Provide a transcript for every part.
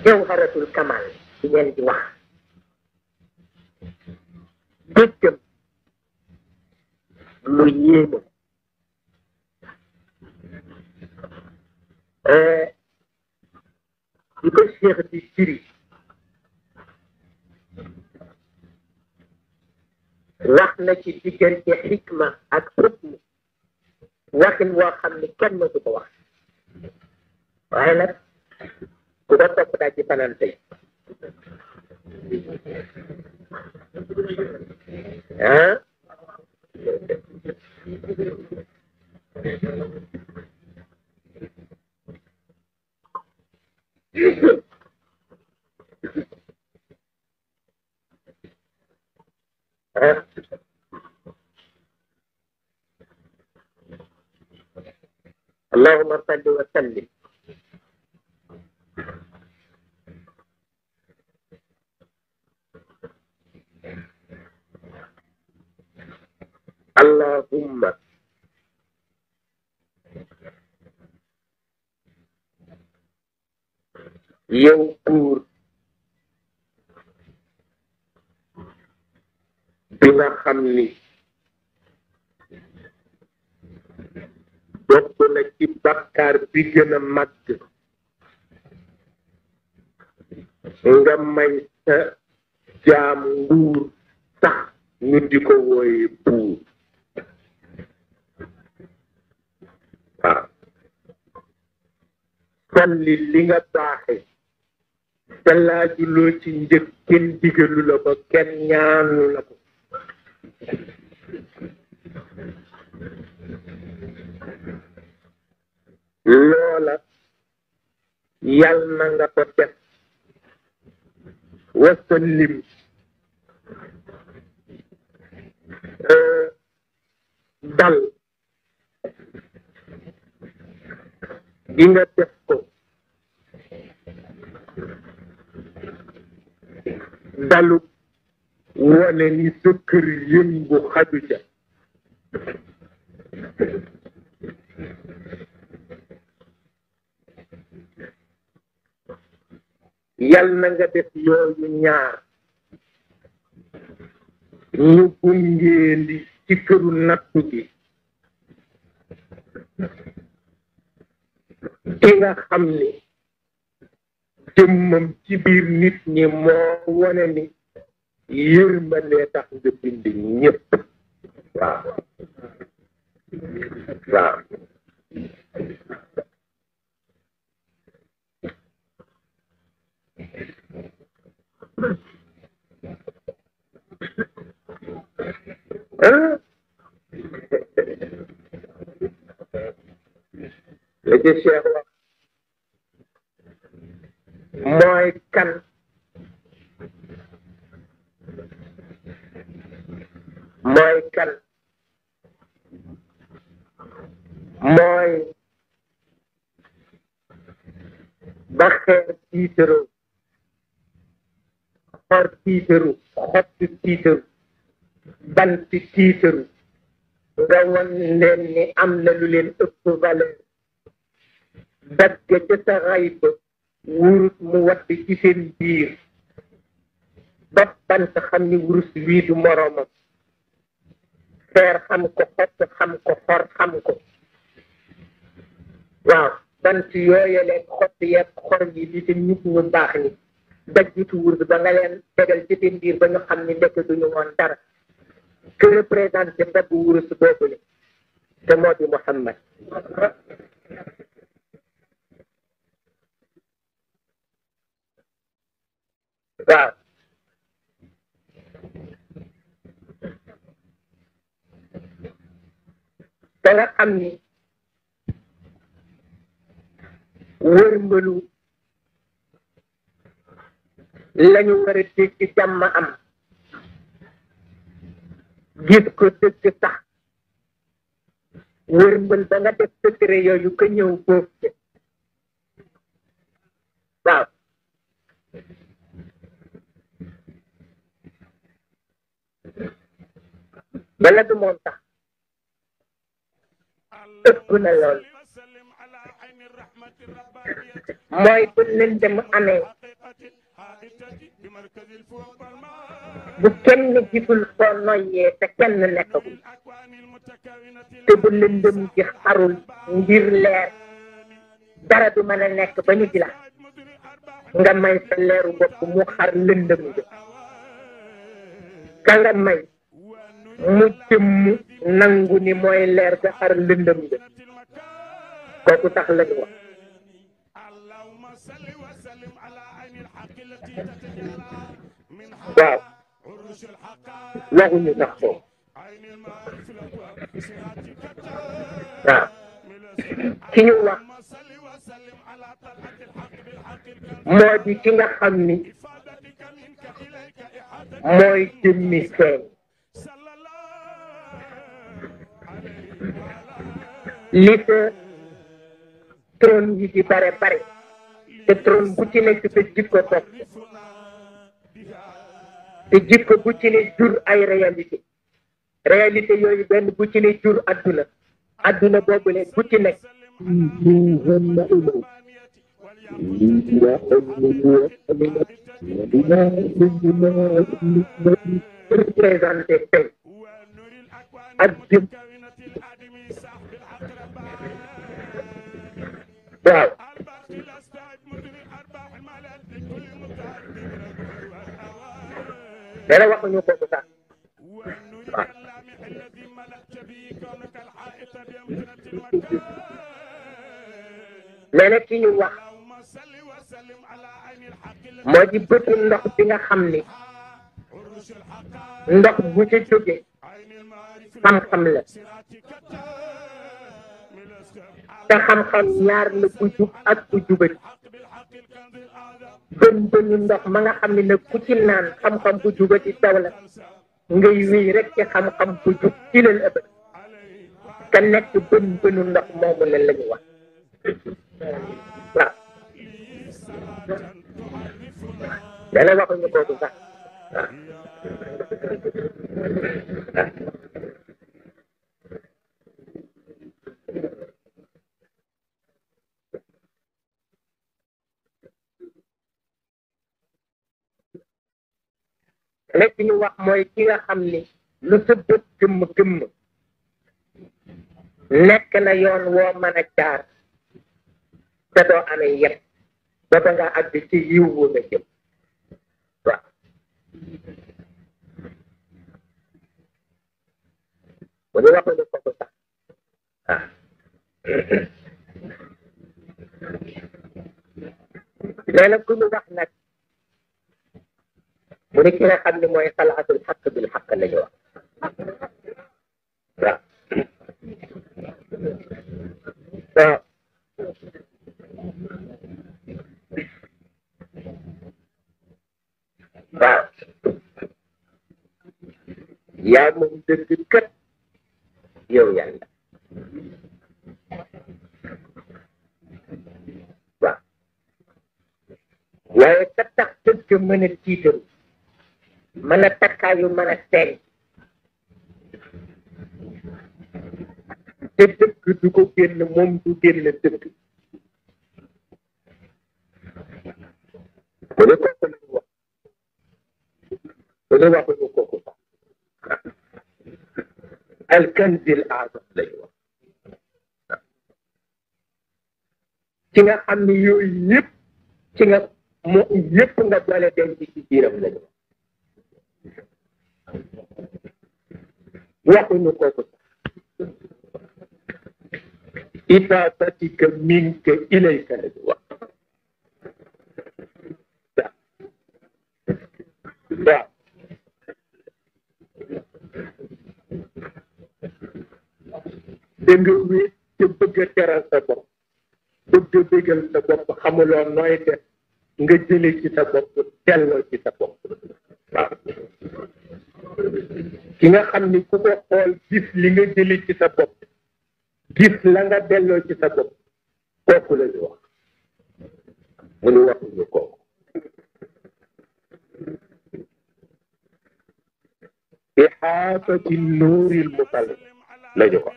jawharatul kamal ci ngeen di wax déggam lu yéeme di ko Cheikh di firi wax na ci diggante xikma ak xukm waxin woo xam ne kenn mësu ko wax waaye nag ku ko topp daal ci fanaan tey ah اللهم صل وسلم اللهم yow buur bi nga xam ni bokk na ci bakkaar bi gën a màgg nga may sa jaam nguur sax ñu di ko wooye buur waaw salli li nga baaxe te laajuloo ci njëg kenn digalu la ko kenn ñaanu la ko loola yal na nga ko def wasallim dal gi nga def ko dalu wone ni sa kër yëngu xaju ca yal na nga def yooyu ñaar ñu gungeeli ci këru nattu gi ki nga xam ni jëmmam ci biir nit ñi moo wone ni yërmande tax nga bind ñëpp waaw waaw la ci Cheikh wax mooy kan mooy ba xeer tiitaru xor tiitaru xotti tiitaru bant tiitaru nga wan leen ni am na lu leen ëpp valeur dagg ca sa xayb wurus mu wadd ci seen biir ba bant xam ni wurus wii du moroomam xeer xam ko xott xam ko xor xam ko waaw bant yooyaleen xott yeeg xor yi li te nit ñu baax ni daggitu wurus ba nga leen tegal ci seen biir ba ñu xam ni ndekk duñu woon dara que représenté dagg wurus boobule te moo di Muhammad waaw te nga xam ni wërmbalu lañu war a dégg jàmm am gis ko dëgg sax wërmbal ba nga def secret yooyu ko ñëw boobu waaw bala du moom sax ëpp na lool mooy bu lëndëm amee bu kenn gisul foo noyyee te kenn nekkagul te bu lëndëm gi xarul ngir leer dara du mën a nekk ba ñu di la nga may sa leeru bopp mu xar lëndëm gi ka nga may mu jëmm nangu ni mooy leer ga xar lëndëm gi kooku tax lañu wax waaw waxuñu sax foofu waaw ki ñu wax moo di ki nga xam ni mooy jëmmi feeñ li sa trône yi di bare bare te trône bu ci nekk sa jikko topp te jikko bu ci ne jur ay réalité yooyu benn bu ci ne jur adduna boobule bu ci nekk représenté tey ak jëm waaw dara waxuñu ko sax waaw mais nag ki ñu wax moo di bëtu ndox bi nga xam ni ndox bu ca jóge xam-xam la te xam-xam ñaar la bu jub ak bu jubati bënu ndox ma nga xam ne nag ku ci naan xam-xam bu jubati taw la ngay wéy rek ci xam-xam bu jub ci leen ëpp ka nekk bënu ndox moomu la la ñu wax waaw dana waxuñu kooku sax waaw lépp ñu wax mooy ki nga xam ni lu sa bët gëmm nekk na yoon woo mën a jaar te doo amee yëpp ba ba nga àgg ci yiw wu nga jëm waaw bu ñu waxuñu kooku sax waaw nee na ku ñu wax nag mu ne ki nga xam ne mooy xalaatul xaq bil xaq la ñu wax waaw waaw waaw yaa moom dëgg kët yow yàlla waaw waaye ka tax dëgg mën a tiitaru mën a takkaayu mën a teeñ te dëgg du ko génn moom du génn dëgg bu ne kooku lañu wax bu ne waxuñu kooku sax alkanzil azam lañu wax ci nga xam ne yooyu yëpp ci nga moo yëpp nga boole dem ci biiram lañu waxuñu kooku sax ifaasatika minka ilayka lañu wax waaw da nga wéet te bëgg a teral sa bopp bëgg a bégal sa bopp xamuloo nooy def nga jële ci sa bopp delloo ci sa bopp waaw ki nga xam ni ku ko xool gis li nga jële ci sa bopp gis la nga delloo ci sa bopp kooku la ñu wax mu nu waxuñu kooku إحاطة النور المطلق لا يقع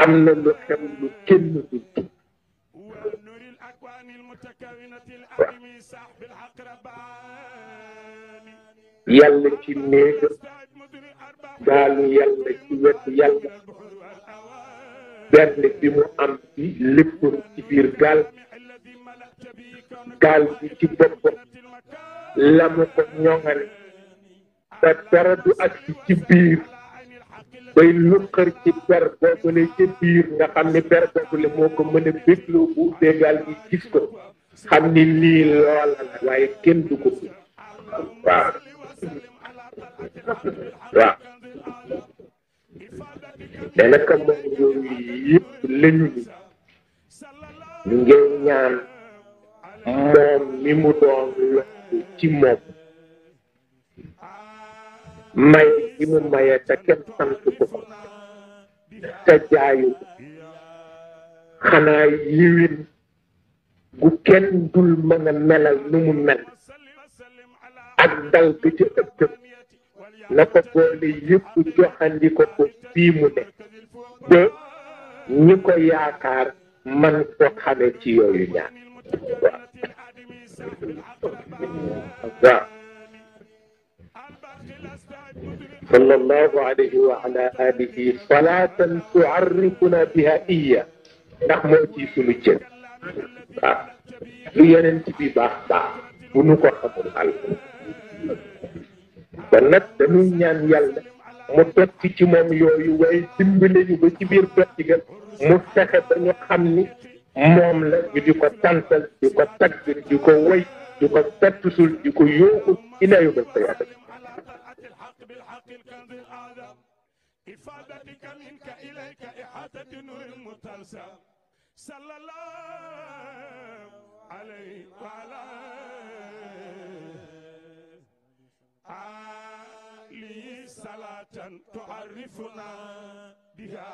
am na lu xew lu kenn du tudd yàlla ci néega gaalu yàlla ci wetu yàlla benn bi mu am ci lépp ci biir gaal bi ci boppam la mu ko ñoŋale te dara du agsi ci biir bay luqar ci per boobule ci biir nga xam ni per boobule moo ko mën a bégloo bu ubbee gaal gi gis ko xam ni lii loola la waaye kenn du ko fi waaw waaw danaka moom yooyu yëpp lañu ni ñu ngi ñaan moom mi mu doon loolu ci moom may gi mu maye te kenn sant ko ko te jaayu xanaa yiwin gu kenn dul mën a melal nu mu mel ak dal bi ci ëpp na ko boole yëpp joxandi ko fii mu ne ba ñi ko yaakaar man ko xame ci yooyu ñaar waaw sallallahu alayhi wa ala alihi salatan tuarrifuna biha iya ndax moo ci sunu cër waaw lu yeneen ci bi baax baax bu nu ko xamul al kon nag dañuy ñaan yàlla mu dotti ci moom yooyu waaye dimbale ñu ba ci biir dotti ga mu fexe ba ñu xam ni moom la ñu di ko tantal di ko tagg di ko woy di ko pettusul di ko yooxul ila yawmal qiyaama إفادتك منك إليك إحاطة نور المتلسم صلى الله عليه وعلى آله صلاة تعرفنا بها